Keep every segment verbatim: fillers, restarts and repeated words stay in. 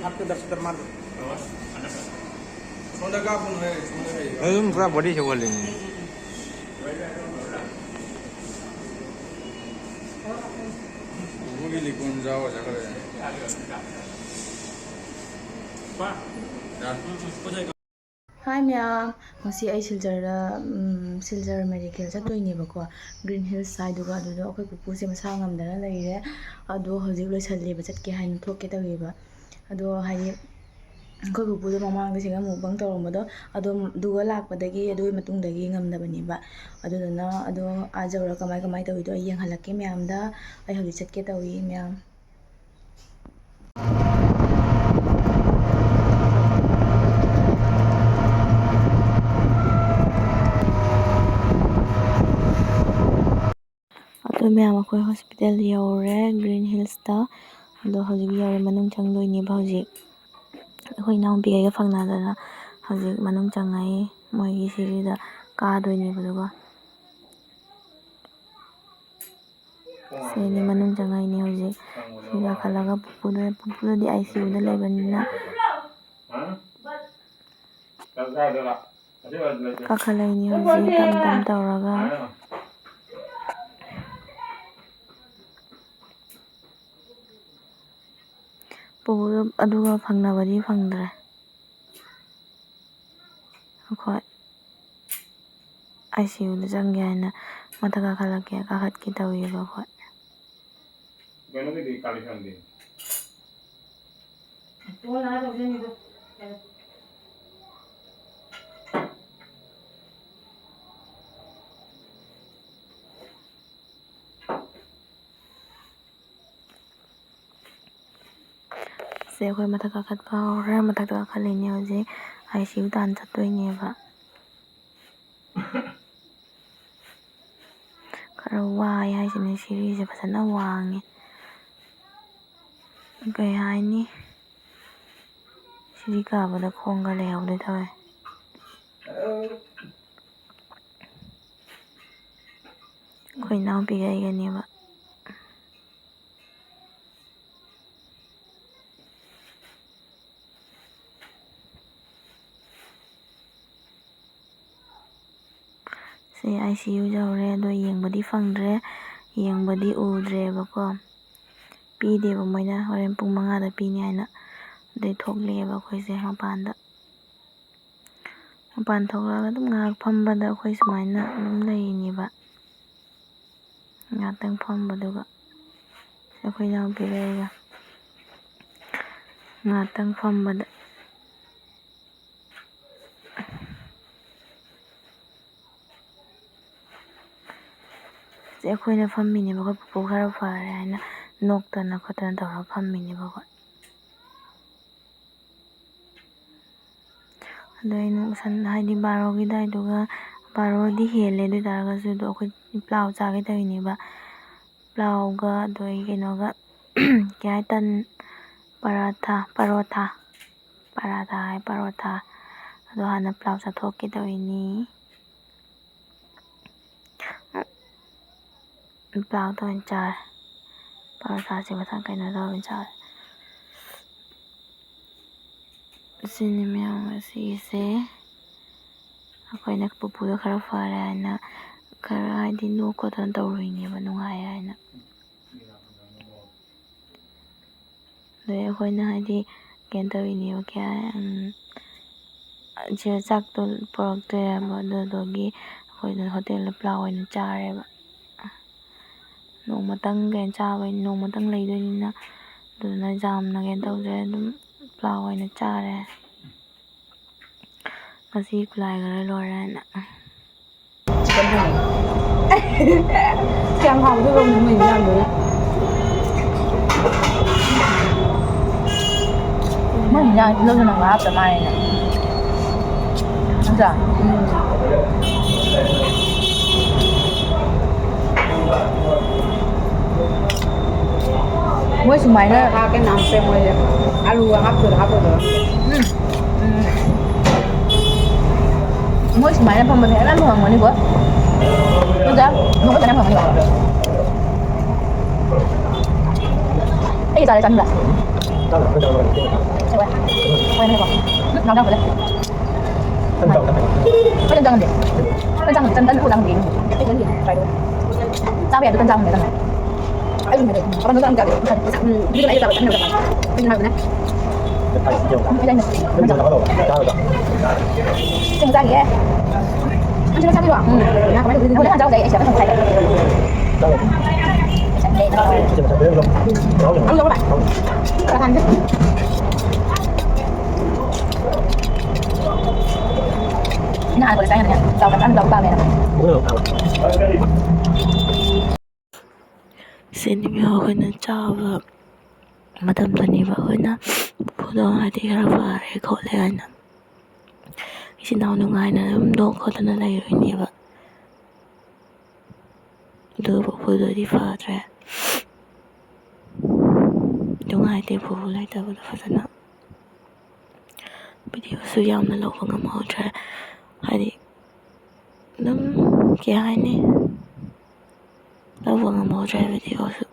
आपके दस सत्तर मार दो। सोने का अपन है, सोने का ही। तुम पूरा बॉडी से बोल लेंगे। वो भी लिखून जाओ, झगड़े। Hi ꯃꯌꯥꯝ, ꯉꯁꯤ ꯑꯩ ꯁꯤꯜꯆꯔꯗ, ꯎꯝ, ꯁꯤꯜꯆꯔ ꯃꯦꯗꯤꯀꯦꯜ ꯆꯠꯇꯣꯏꯅꯦꯕꯀꯣ, ꯒ꯭ꯔꯤꯟ ꯍꯤꯜꯁ ꯍꯥꯏꯗꯨꯒ꯫ ꯑꯗꯨꯗ ꯑꯩꯈꯣꯏ ꯄꯨꯄꯨꯁꯦ ꯃꯁꯥ ꯉꯝꯗꯅ ꯂꯩꯔꯦ꯫ ꯑꯗꯣ ꯍꯧꯖꯤꯛ ꯂꯣꯏꯁꯜꯂꯦꯕ, ꯆꯠꯀꯦ ꯍꯥꯏꯅ ꯊꯣꯛꯀꯦ ꯇꯧꯔꯤꯕ꯫ ꯑꯗꯣ ꯍꯥꯏꯗꯤ ꯑꯩꯈꯣꯏ ꯄꯨꯄꯨꯗꯣ ꯃꯃꯥꯡꯗ ꯁꯤꯗ mukbang ꯇꯧꯔꯝꯕꯗꯣ, ꯑꯗꯨꯝ ꯑꯗꯨꯒ ꯂꯥꯛꯄꯗꯒꯤ, ꯑꯗꯨꯒꯤ ꯃꯇꯨꯡꯗꯒꯤ ꯉꯝꯗꯕꯅꯦꯕ꯫ ꯑꯗꯨꯗꯨꯅ ꯑꯗꯣ ꯑꯥ ꯌꯧꯔꯒ ꯀꯃꯥꯏ ꯀꯃꯥꯏ ꯇꯧꯔꯤꯗꯣ ꯑꯩ ꯌꯦꯡꯍꯜꯂꯛꯀꯦ ꯃꯌꯥꯝꯗ꯫ ꯑꯩ ꯍꯧꯖꯤꯛ ꯆꯠꯀꯦ ꯇꯧꯏ ꯃꯌꯥꯝ꯫ ꯑꯗꯣ ꯃꯌꯥꯝ, ꯑꯩꯈꯣꯏ ꯍꯣꯁꯄꯤꯇꯥꯜ ꯌꯧꯔꯦ, ꯒ꯭ꯔꯤꯟ ꯍꯤꯜꯁꯇ꯫ ꯑꯗꯣ ꯍꯧꯖꯤꯛ ꯌꯧꯔꯦ, ꯃꯅꯨꯡ ꯆꯪꯗꯣꯏꯅꯦꯕ ꯍꯧꯖꯤꯛ꯫ ꯑꯩꯈꯣꯏ ꯏꯅꯥꯎꯄꯤꯈꯩꯒ ꯐꯪꯅꯗꯅ ꯍꯧꯖꯤꯛ ꯃꯅꯨꯡ ꯆꯪꯉꯛꯏ꯫ ꯃꯣꯏꯒꯤ ꯁꯤꯒꯤꯗ ꯀꯥꯗꯣꯏꯅꯦꯕ꯫ ꯑꯗꯨꯒ ꯁꯤꯅꯤ ꯃꯅꯨꯡ ꯆꯪꯉꯛꯏꯅꯦ ꯍꯧꯖꯤꯛ꯫ ꯁꯤ ꯀꯥꯈꯠꯂꯒ ꯄꯨꯄꯨꯗ, ꯄꯨꯄꯨꯗꯗꯤ ꯑꯥꯏ ꯁꯤ ꯌꯨꯗ ꯂꯩꯕꯅꯤꯅ ꯀꯥꯈꯠꯂꯛꯏꯅꯦ ꯍꯧꯖꯤꯛ ꯇꯞ ꯇꯞ ꯇꯧꯔꯒ꯫ ꯄꯨꯄꯨꯗꯣ ꯑꯗꯨꯒ ꯐꯪꯅꯕꯗꯤ ꯐꯪꯗ꯭ꯔꯦ꯫ ꯑꯩꯈꯣꯏ ꯑꯥꯏ ꯁꯤ ꯌꯨꯗ ꯆꯪꯒꯦ ꯍꯥꯏꯅ ꯃꯊꯛ ꯀꯥꯈꯠꯂꯛꯀꯦ, ꯀꯥꯈꯠꯀꯦ ꯇꯧꯔꯤꯕ ꯑꯩꯈꯣꯏ꯫ ꯀꯩꯅꯣꯒꯤꯗꯤ ꯀꯥꯂꯤ ꯁꯪꯗꯦ꯫ ꯁꯦ, ꯑꯩꯈꯣꯏ ꯃꯊꯛ ꯀꯥꯈꯠꯄ ꯍꯧꯔꯦ꯫ ꯃꯊꯛꯇ ꯀꯥꯈꯠꯂꯤꯅꯦ ꯍꯧꯖꯤꯛ꯫ ꯑꯥꯏ ꯁꯤ ꯌꯨ ꯇꯥꯟ ꯆꯠꯇꯣꯏꯅꯦꯕ꯫ ꯈꯔ ꯋꯥꯏ ꯍꯥꯏꯁꯤꯅꯦ, ꯁꯤꯔꯤꯁꯦ ꯐꯖꯅ ꯋꯥꯡꯉꯦ꯫ ꯀꯩ ꯍꯥꯏꯅꯤ? ꯁꯤꯔꯤ ꯀꯥꯕꯗ ꯈꯣꯡꯒ ꯂꯩꯍꯧꯗꯣꯏ ꯇꯧꯋꯦ꯫ ꯑꯩꯈꯣꯏ ꯏꯅꯥꯎꯄꯤꯒ ꯑꯩꯒꯅꯦꯕ꯫ ꯁꯦ, ꯑꯥꯏ ꯁꯤ ꯌꯨ ꯌꯧꯔꯦ, ꯑꯗꯣ ꯌꯦꯡꯕꯗꯤ ꯐꯪꯗ꯭ꯔꯦ, ꯌꯦꯡꯕꯗꯤ ꯎꯗ꯭ꯔꯦꯕꯀꯣ꯫ ꯄꯤꯗꯦꯕ ꯃꯣꯏꯅ, ꯍꯣꯔꯦꯟ ꯄꯨꯡ ꯃꯉꯥꯗ ꯄꯤꯅꯤ ꯍꯥꯏꯅ꯫ ꯑꯗꯩ ꯊꯣꯛꯂꯛꯑꯦꯕ ꯑꯩꯈꯣꯏꯁꯦ ꯃꯄꯥꯟꯗ꯫ ꯃꯄꯥꯟ ꯊꯣꯛꯂꯛꯑꯒ ꯑꯗꯨꯝ ꯉꯥꯏꯍꯥꯛ ꯐꯝꯕꯗ ꯑꯩꯈꯣꯏ ꯁꯨꯃꯥꯏꯅ ꯑꯗꯨꯝ ꯂꯩꯔꯤꯅꯦꯕ꯫ ꯉꯥꯛꯇꯪ ꯐꯝꯕꯗꯨꯒ ꯑꯩꯈꯣꯏ ꯏꯅꯥꯎꯄꯤꯒ ꯑꯩꯒ ꯉꯥꯛꯇꯪ ꯐꯝꯕꯗ ꯁꯦ ꯑꯩꯈꯣꯏꯅ ꯐꯝꯃꯤꯅꯦꯕ, ꯑꯩꯈꯣꯏ ꯄꯨꯄꯨ ꯈꯔ ꯐꯔꯦ ꯍꯥꯏꯅ ꯅꯣꯛꯇꯅ ꯈꯣꯠꯇꯅ ꯇꯧꯔꯒ ꯐꯝꯃꯤꯅꯦꯕ ꯑꯩꯈꯣꯏ꯫ ꯑꯗꯣ ꯑꯩꯅ ꯎꯁꯟ-, ꯍꯥꯏꯗꯤ ꯕꯥꯔꯣꯒꯤ ꯑꯗꯨꯋꯥꯏꯗꯨꯒ, ꯕꯥꯔꯣꯗꯤ ꯍꯦꯜꯂꯦ, ꯑꯗꯨ ꯑꯣꯏ ꯇꯥꯔꯒꯁꯨ ꯑꯗꯣ ꯑꯩꯈꯣꯏ ꯄ꯭ꯂꯥꯎ ꯆꯥꯒꯦ ꯇꯧꯔꯤꯅꯦꯕ꯫ ꯄ꯭ꯂꯥꯎꯒ ꯑꯗꯣ ꯑꯩ ꯀꯩꯅꯣꯒ, ꯀꯩ ꯍꯥꯏ, ꯇꯟ, ꯄꯔꯥꯊꯥ, ꯄꯔꯣꯊꯥ, ꯄꯔꯥꯊꯥ ꯍꯥꯏ, ꯄꯔꯣꯊꯥ꯫ ꯑꯗꯣ ꯍꯥꯟꯅ ꯄ꯭ꯂꯥꯎ ꯆꯥꯊꯣꯛꯀꯦ ꯇꯧꯔꯤꯅꯤ꯫ ꯄ꯭ꯂꯥꯎꯗ ꯑꯣꯏꯅ ꯆꯥꯔꯦ꯫ ꯄꯔꯣꯊꯥꯁꯦ ꯃꯊꯪ ꯀꯩꯅꯣꯗ ꯑꯣꯏꯅ ꯆꯥꯔꯦ꯫ ꯁꯤꯅꯤ ꯃꯌꯥꯝ ꯉꯁꯤꯒꯤꯁꯦ꯫ ꯑꯩꯈꯣꯏꯅ ꯄꯨꯄꯨꯗꯣ ꯈꯔ ꯐꯔꯦ ꯍꯥꯏꯅ ꯈꯔ ꯍꯥꯏꯗꯤ ꯅꯣꯛ ꯈꯣꯠꯇꯅ ꯇꯧꯔꯨꯏꯅꯦꯕ, ꯅꯨꯡꯉꯥꯏ ꯍꯥꯏꯅ꯫ ꯑꯗꯩ ꯑꯩꯈꯣꯏꯅ ꯍꯥꯏꯗꯤ ꯀꯩꯅꯣ ꯇꯧꯔꯤꯅꯦꯕ, ꯀꯩ ꯍꯥꯏ-, ꯎꯝ, ꯁꯤꯗ ꯆꯥꯛꯇꯣ ꯄꯨꯔꯛꯇ꯭ꯔꯦꯕ, ꯑꯗꯨꯗꯨꯒꯤ ꯑꯩꯈꯣꯏꯗꯣ ꯍꯣꯇꯦꯜꯗ ꯄ꯭ꯂꯥꯎ ꯑꯣꯏꯅ ꯆꯥꯔꯦꯕ꯫ ꯅꯣꯡꯃꯇꯪ ꯀꯩꯅꯣ ꯆꯥꯕꯩ, ꯅꯣꯡꯃꯇꯪ ꯂꯩꯗꯣꯏꯅꯤꯅ, ꯑꯗꯨꯗꯨꯅ ꯌꯥꯝꯅ ꯀꯩꯅꯣ ꯇꯧꯗ꯭ꯔꯦ, ꯑꯗꯨꯝ ꯄ꯭ꯂꯥꯎ ꯑꯣꯏꯅ ꯆꯥꯔꯦ꯫ ꯉꯁꯤ ꯈꯨꯂꯥꯏ ꯈꯔ ꯂꯣꯏꯔꯦꯅ꯫ ꯀꯌꯥꯝ ꯍꯥꯎꯗꯣꯏꯕ ꯃꯣꯏ ꯏꯟꯖꯥꯡꯗꯨꯅ꯫ ꯃꯣꯏ ꯏꯟꯖꯥꯡ ꯇꯤꯜꯍꯧꯁꯨ ꯅꯝꯕ ꯍꯥꯞꯇ ꯃꯥꯜꯂꯦꯅꯦ꯫ ꯅꯠꯇ꯭ꯔꯥ? ꯎꯝ꯫ ꯃꯣꯏ ꯁꯨꯃꯥꯏꯅ ꯍꯥꯞꯀꯦ ꯍꯥꯞꯄꯦ ꯃꯣꯏꯁꯦ꯫ ꯑꯂꯨꯒ ꯍꯥꯞꯇꯣꯏꯔꯥ ꯍꯥꯞꯄꯣꯏꯗꯣꯏꯔꯥ? ꯎꯝ꯫ ꯎꯝ꯫ ꯃꯣꯏ ꯁꯨꯃꯥꯏꯅ ꯐꯝꯕꯁꯦ ꯌꯥꯝ ꯐꯪꯉꯝꯒꯅꯤꯀꯣ꯫ ꯅꯠꯇ꯭ꯔꯥ? ꯃꯣꯏ ꯐꯖꯅ ꯐꯪꯉꯝꯒꯅꯤꯀꯣ꯫ ꯑꯩ ꯆꯥꯔꯦ, ꯆꯥꯅꯤꯡꯕ꯭ꯔꯥ? ꯍꯣꯏ꯫ ꯍꯣꯏ, ꯅꯪꯀꯣ꯫ ꯎꯝ, ꯉꯥꯡꯗ ꯐꯖꯅ꯫ ꯇꯟ ꯆꯥꯎ, ꯇꯟ ꯆꯥꯎ꯫ ꯍꯣꯏ, ꯇꯟ ꯆꯥꯡꯉꯝꯗꯦ꯫ ꯇꯟ ꯆꯥꯡꯉꯝꯗꯦ꯫ ꯇꯟ, ꯇꯟ ꯎ ꯆꯥꯡꯉꯝꯗꯦ꯫ ꯆꯥꯕ ꯌꯥꯗꯦ, ꯇꯟ ꯆꯥꯡꯉꯝꯗꯦ, ꯇꯟ꯫ ꯑꯩꯁꯨ ꯍꯩꯅꯗꯦ꯫ ꯀꯃꯥꯏꯅ ꯇꯧꯔ ꯆꯥꯗꯦ? ꯎꯝ, ꯕꯤꯖꯨꯅ ꯑꯩꯒ ꯆꯥꯕ ꯆꯠꯃꯤꯟꯅꯕ ꯆꯥꯕ꯫ ꯕꯤꯖꯨꯅ ꯍꯥꯏꯕꯅꯦ꯫ ꯎꯝ, ꯑꯩ ꯆꯥꯅꯤꯡꯗꯦ꯫ ꯇꯟ ꯆꯥꯡꯉꯝꯗꯦ꯫ ꯆꯤꯡ ꯆꯥꯔꯤꯌꯦ꯫ ꯅꯪꯁꯨ ꯆꯥꯕꯤꯔꯣ? ꯎꯝ꯫ ꯉꯥ ꯀꯃꯥꯏꯅ ꯇꯧꯗꯣꯏꯅꯣ? ꯍꯣꯔꯦꯟ ꯍꯥꯟ ꯆꯥꯎꯗꯦ ꯑꯩ, ꯑꯩ ꯁꯤꯗ ꯊꯝꯃꯦ꯫ ꯆꯥꯔꯣ꯫ ꯆꯠꯂꯦ, ꯆꯥꯔꯣ꯫ ꯆꯤꯡ ꯆꯥꯕꯤꯔꯣ꯫ ꯎꯝ꯫ ꯂꯧꯔꯣ, ꯂꯧꯔꯣ꯫ ꯈꯔ ꯍꯥꯟꯗꯦ꯫ ꯅꯍꯥꯟ ꯑꯩꯈꯣꯏ ꯆꯥꯏ ꯍꯥꯏꯕꯅꯦ꯫ ꯆꯥꯎ ꯀꯥꯟꯗ ꯂꯧ ꯇꯥꯕꯅꯦ꯫ ꯁꯤꯅꯦꯕ ꯑꯩꯈꯣꯏꯅ ꯆꯥꯕ ꯃꯇꯝꯗꯅꯦꯕ ꯑꯩꯈꯣꯏꯅ ꯄꯨꯄꯨꯗꯣ ꯍꯥꯏꯗꯤ ꯈꯔ ꯐꯔꯦ ꯈꯣꯠꯂꯦ ꯍꯥꯏꯅ ꯏꯆꯤꯟ ꯏꯅꯥꯎ ꯅꯨꯡꯉꯥꯏꯅ ꯑꯗꯨꯝ ꯅꯣꯛ ꯈꯣꯠꯇꯅ ꯂꯩꯔꯣꯏꯅꯦꯕ꯫ ꯑꯗꯨ ꯄꯨꯄꯨꯗꯨꯗꯤ ꯐꯗ꯭ꯔꯦ꯫ ꯅꯨꯡꯉꯥꯏꯇꯦ ꯄꯨꯄꯨ ꯂꯩꯇꯕꯗꯣ ꯐꯖꯅ꯫ ꯚꯤꯗꯤꯑꯣꯁꯨ ꯌꯥꯝꯅ ꯂꯧꯕ ꯉꯝꯍꯧꯗ꯭ꯔꯦ꯫ ꯍꯥꯏꯗꯤ ꯑꯗꯨꯝ ꯀꯩ ꯍꯥꯏꯅꯤ, ꯂꯧꯕ ꯉꯝꯍꯧꯗ꯭ꯔꯦ ꯚꯤꯗꯤꯑꯣꯁꯨ꯫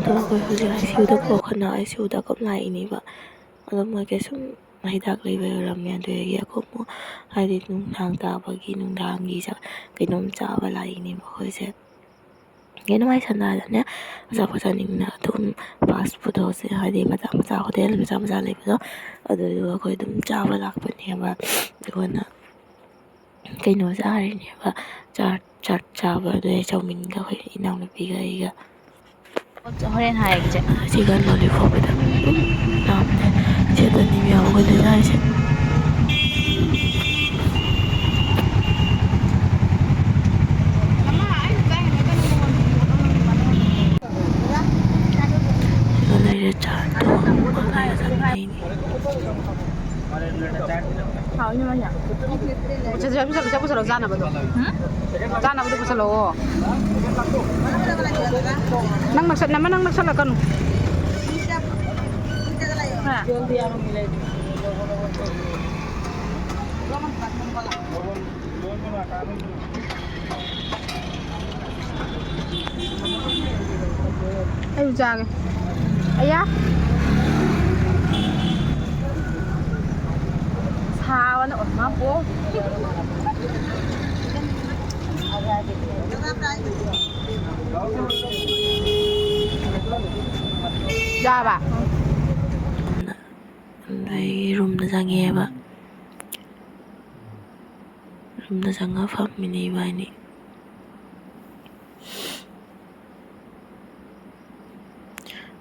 ꯑꯗꯣ ꯑꯩꯈꯣꯏ ꯍꯧꯖꯤꯛ ICUꯗ ꯄꯨꯈꯠꯅ ICUꯗ ꯑꯩꯈꯣꯏ ꯂꯥꯛꯏꯅꯦꯕ꯫ ꯑꯗꯣ ꯃꯣꯏ ꯀꯩꯁꯨꯝ ꯍꯤꯗꯥꯛ ꯂꯩꯕ ꯑꯣꯏꯔꯝꯃꯦ꯫ ꯑꯗꯨꯗꯒꯤ ꯑꯩꯈꯣꯏ ꯑꯃꯨꯛ ꯍꯥꯏꯗꯤ ꯅꯨꯡꯗꯥꯡ ꯇꯥꯕꯒꯤ ꯅꯨꯡꯗꯥꯡꯒꯤ ꯆꯥꯛ ꯀꯩꯅꯣꯝ ꯆꯥꯕ ꯂꯥꯛꯏꯅꯦꯕ ꯑꯩꯈꯣꯏꯁꯦ꯫ ꯀꯩꯅꯣ ꯃꯥꯏ ꯁꯟꯗꯥꯗꯅꯦ ꯑꯆꯥꯄꯣꯠ ꯆꯥꯅꯤꯡꯅ ꯑꯗꯨꯝ fast food ꯍꯧꯖꯤꯛ ꯍꯥꯏꯗꯤ ꯃꯆꯥ ꯃꯆꯥ ꯍꯣꯇꯦꯜ ꯃꯆꯥ ꯃꯆꯥ ꯂꯩꯕꯗꯣ, ꯑꯗꯨꯗꯨꯒ ꯑꯩꯈꯣꯏ ꯑꯗꯨꯝ ꯆꯥꯕ ꯂꯥꯛꯄꯅꯦꯕ꯫ ꯑꯗꯨꯒꯅ ꯀꯩꯅꯣ ꯆꯥꯔꯤꯅꯦꯕ, ꯆꯥꯠ ꯆꯥꯠ ꯆꯥꯕ꯫ ꯑꯗꯨꯗꯩ ꯆꯧꯃꯤꯟꯒ ꯑꯩꯈꯣꯏ ꯏꯅꯥꯎꯅꯨꯄꯤꯒ ꯑꯩꯒ꯫ ꯍꯣꯔꯦꯟ ꯍꯥꯏꯔꯒꯦ ꯆꯦ꯫ ꯆꯤꯛꯀꯟ ꯂꯣꯂꯤꯄꯣꯞ ꯈꯤꯇꯪ ꯑꯗꯨꯝ ꯂꯥꯝꯗꯦ꯫ ꯁꯦꯠꯇꯅꯤ ꯃꯌꯥꯝ ꯑꯩꯈꯣꯏꯅ ꯆꯥꯔꯤꯁꯦ꯫ ꯍꯥꯎꯅꯤ ꯃꯥꯏꯅ꯫ ꯄꯨꯁꯜꯂꯣ, ꯄꯨꯁꯜꯂꯣ, ꯆꯥꯛ ꯄꯨꯁꯜꯂꯣ, ꯆꯥꯅꯕꯗꯣ꯫ ꯎꯝ? ꯆꯥꯅꯕꯗꯣ ꯄꯨꯁꯜꯂꯛꯑꯣ꯫ ꯅꯪ ꯅꯛꯁꯜ-, ꯅꯃ ꯅꯪ ꯅꯛꯁꯜꯂꯛꯀꯅꯨ꯫ ꯍꯥ? ꯑꯩꯁꯨ ꯆꯥꯒꯦ꯫ ꯑꯌꯥ꯫ ꯁꯥꯕꯅ ꯑꯣꯏꯃꯥ ꯄꯣ꯫ ꯌꯥꯕ꯫ ꯑꯗꯩ ꯔꯨꯝꯗ ꯆꯪꯉꯛꯑꯦꯕ꯫ ꯔꯨꯝꯗ ꯆꯪꯉꯒ ꯐꯝꯃꯤꯅꯦ ꯏꯕꯥꯅꯤ꯫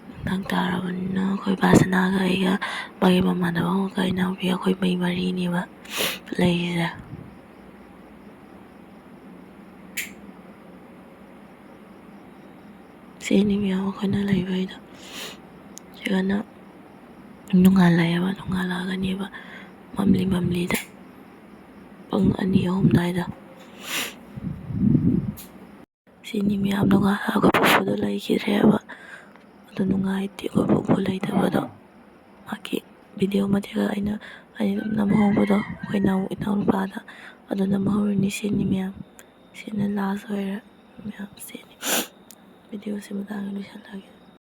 ꯅꯨꯡꯗꯥꯡ ꯇꯥꯔꯕꯅꯤꯅ ꯑꯩꯈꯣꯏ ꯕꯥꯁꯅꯥꯒ ꯑꯩꯒ ꯃꯥꯒꯤ ꯃꯃꯥꯟꯅꯕ ꯑꯃꯒ ꯏꯅꯥꯎꯄꯤ ꯑꯩꯈꯣꯏ ꯃꯤ ꯃꯔꯤꯅꯦꯕ ꯂꯩꯔꯤꯁꯦ꯫ ꯁꯤꯅꯤ ꯃꯌꯥꯝ ꯑꯩꯈꯣꯏꯅ ꯂꯩꯕꯩꯗꯣ꯫ ꯁꯤꯒꯅ ꯅꯣꯡꯉꯥꯜꯂꯛꯑꯦꯕ, ꯅꯣꯡꯉꯥꯜꯂꯛꯑꯒꯅꯦꯕ ꯃꯝꯂꯤ ꯃꯝꯂꯤꯗ ꯄꯨꯡ ꯑꯅꯤ ꯑꯍꯨꯝ ꯑꯗꯨꯋꯥꯏꯗ꯫ ꯁꯤꯅꯤ ꯃꯌꯥꯝ ꯅꯣꯡꯉꯥꯜꯂꯛꯑꯒ ꯄꯨꯄꯨꯗꯣ ꯂꯩꯈꯤꯗ꯭ꯔꯦꯕ꯫ ꯑꯗꯨ ꯅꯨꯡꯉꯥꯏꯇꯦ ꯑꯩꯈꯣꯏ ꯄꯨꯄꯨ ꯂꯩꯇꯕꯗꯣ꯫ ꯃꯥꯒꯤ ꯚꯤꯗꯤꯑꯣ ꯃꯇꯦꯛ ꯑꯩꯅ, ꯑꯩꯅ ꯑꯗꯨꯝ ꯅꯝꯍꯧꯕꯗꯣ ꯑꯩꯈꯣꯏ ꯏꯅꯥꯎ, ꯏꯅꯥꯎꯅꯨꯄꯥꯗ ꯑꯗꯨ ꯅꯝꯍꯧꯔꯤꯅꯤ꯫ ꯁꯤꯅꯤ ꯃꯌꯥꯝ꯫ ꯁꯤꯅ ꯂꯥꯁ ꯑꯣꯏꯔꯦ ꯃꯌꯥꯝ꯫ ꯁꯤꯅꯤ ꯚꯤꯗꯤꯑꯣꯁꯤ ꯃꯇꯥꯡꯗ ꯂꯣꯏꯁꯤꯜꯂꯒꯦ꯫